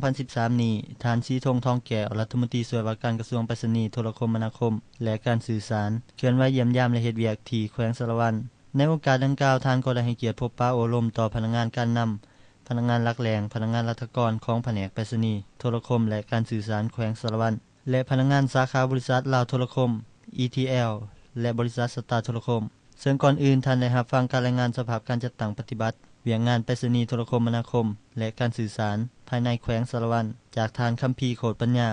ພັນສິບສາມນີ້, ທ່ານ ສີທົງ ທອງແກ້ວ, ລັດຖະມົນຕີຊ່ວຍວ່າການກະຊວງໄປສະນີ, ໂທລະຄົມມະນາຄົມ ແລະ ການສື່ສານ, ເຄື່ອນໄຫວຢ້ຽມຢາມ ແລະ ເຮັດວຽກທີ່ແຂວງສາລະວັນ. ໃນໂອກາດດັ່ງກ່າວ, ທ່ານກໍໄດ້ໃຫ້ກຽດພົບປະໂອ້ລົມຕໍ່ພະນັກງານການນຳ, ພະນັກງານຫຼັກແຫຼ່ງ, ພະນັກງານລັດຖະກອນຂອງພະແນກໄປສະນີ, ໂທລະຄົມ ແລະ ການສື່ສານແຂວງສາລະວັນ ແລະ ພະນັກງານສາຂາບໍລິສັດລາວໂທລະຄົມ ອີທີແອລ ແລະ ບໍລິສັດສະຕາໂທລະຄົມ. ເຊິ່ງກ່ອນອື່ນທ່ານໄດ້ຮັບຟັງການລາຍງານສະພາບການຈັດຕັ້ງປະຕິບັດວຽກງານໄປສະນີ, ໂທລະຄົມມະນາຄົມ ແລະ ການສື່ສານ ພາຍໃນແຂວງສາລະວັນ ຈາກທ່ານ ຄຳພີ ໂຄດປັນຍາ,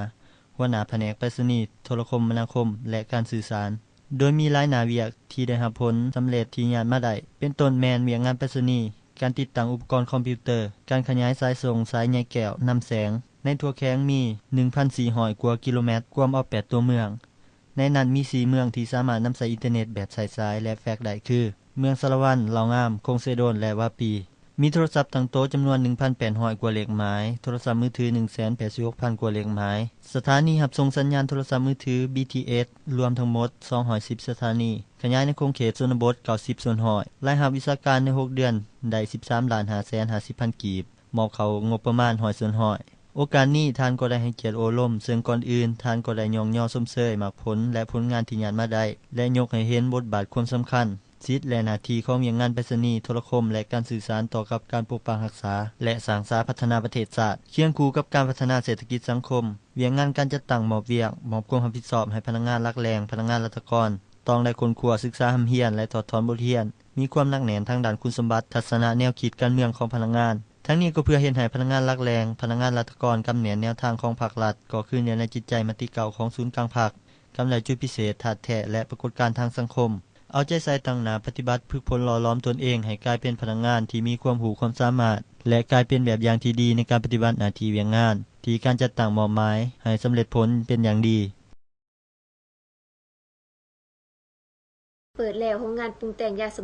ຫົວໜ້າພະແນກໄປສະນີ, ໂທລະຄົມມະນາຄົມ ແລະ ການສື່ສານ, ໂດຍມີຫຼາຍໜ້າວຽກທີ່ໄດ້ຮັບຜົນສຳເລັດທີ່ຍາດມາໄດ້, ເປັນຕົ້ນແມ່ນວຽກງານໄປສະນີ, ການຕິດຕັ້ງອຸປະກອນຄອມພິວເຕີ, ການຂະຫຍາຍສາຍສົ່ງສາຍໃຍແກ້ວນຳແສງ ໃນທົ່ວແຂວງມີ ໜຶ່ງພັນສີ່ຮ້ອຍກວ່າກິໂລແມັດ, ກວມເອົາແປດຕົວເມືອງ. ໃນນັ້ນມີສີ່ເມືອງທີ່ສາມາດນຳໃຊ້ອິນເຕີເນັດແບບໃຊ້ສາຍ ແລະ ແຟກໄດ້ຄື ເມືອງສາລະວັນ, ເຫຼົ່າງາມ, ຄົງເຊໂດນ ແລະ ວາປີ. ມີໂທລະສັບຕັ້ງໂຕຈຳນວນ ໜຶ່ງພັນແປດຮ້ອຍກວ່າເລກໝາຍ, ໂທລະສັບມືຖື ໜຶ່ງແສນແປດສິບຫົກພັນກວ່າເລກໝາຍ, ສະຖານີຮັບສົ່ງສັນຍານໂທລະສັບມືຖື ບີທີເອສ ລວມທັງໝົດ ສອງຮ້ອຍສິບສະຖານີ, ຂະຫຍາຍໃນຂົງເຂດຊົນນະບົດ ເກົ້າສິບສ່ວນຮ້ອຍ, ລາຍຮັບວິຊາການໃນຫົກເດືອນໄດ້ ສິບສາມລ້ານຫ້າແສນຫ້າສິບພັນກີບ, ມອບເຂົ້າງົບປະມານ ຮ້ອຍສ່ວນຮ້ອຍ. ໂອກາດນີ້ທ່ານກໍໄດ້ໃຫ້ກຽດໂອ້ລົມ, ເຊິ່ງກ່ອນອື່ນທ່ານກໍໄດ້ຍ້ອງຍໍຊົມເຊີຍໝາກຜົນ ແລະ ຜົນງານທີ່ຍາດມາໄດ້ ແລະ ຍົກໃຫ້ເຫັນບົດບາດຄວາມສຳຄັນ, ສິດ ແລະ ໜ້າທີ່ຂອງວຽກງານໄປສະນີ, ໂທລະຄົມ ແລະ ການສື່ສານຕໍ່ກັບການປົກປັກຮັກສາ ແລະ ສ້າງສາພັດທະນາປະເທດຊາດ, ຄຽງຄູ່ກັບການພັດທະນາເສດຖະກິດສັງຄົມ. ວຽກງານການຈັດຕັ້ງມອບວຽກ, ມອບຄວາມຮັບຜິດຊອບໃຫ້ພະນັກງານຫຼັກແຫຼ່ງ, ພະນັກງານລັດຖະກອນ ຕ້ອງໄດ້ຄົ້ນຄວ້າ, ສຶກສາຮ່ຳຮຽນ ແລະ ຖອດຖອນບົດຮຽນ, ມີຄວາມໜັກແໜ້ນທາງດ້ານຄຸນສົມບັດ, ທັດສະນະແນວຄິດການເມືອງຂອງພະນັກງານ. ທັງນີ້ກໍເພື່ອເຮັດໃຫ້ພະນັກງານຫຼັກແຫຼ່ງ, ພະນັກງານລັດຖະກອນກຳແໜ້ນແນວທາງຂອງພັກລັດ, ກໍຄືເນື້ອໃນຈິດໃຈມະຕິເກົ່າຂອງສູນກາງພັກ, ກຳໄດ້ຈຸດພິເສດ, ທາດແທ້ ແລະ ປາກົດການທາງສັງຄົມ. ເອົາໃຈໃສ່ຕັ້ງໜ້າປະຕິບັດ, ຝຶກຝົນຫຼໍ່ຫຼອມຕົນເອງໃຫ້ກາຍເປັນພະນັກງານທີ່ມີຄວາມຮູ້ຄວາມສາມາດ ແລະ ກາຍເປັນແບບຢ່າງທີ່ດີໃນການປະຕິບັດໜ້າທີ່ວຽກງານທີ່ການຈັດຕັ້ງມອບໝາຍໃຫ້ສຳເລັດຜົນເປັນຢ່າງດີ. ເປີດແລ້ວໂຮງງານປຸງແຕ່ງຢາສະ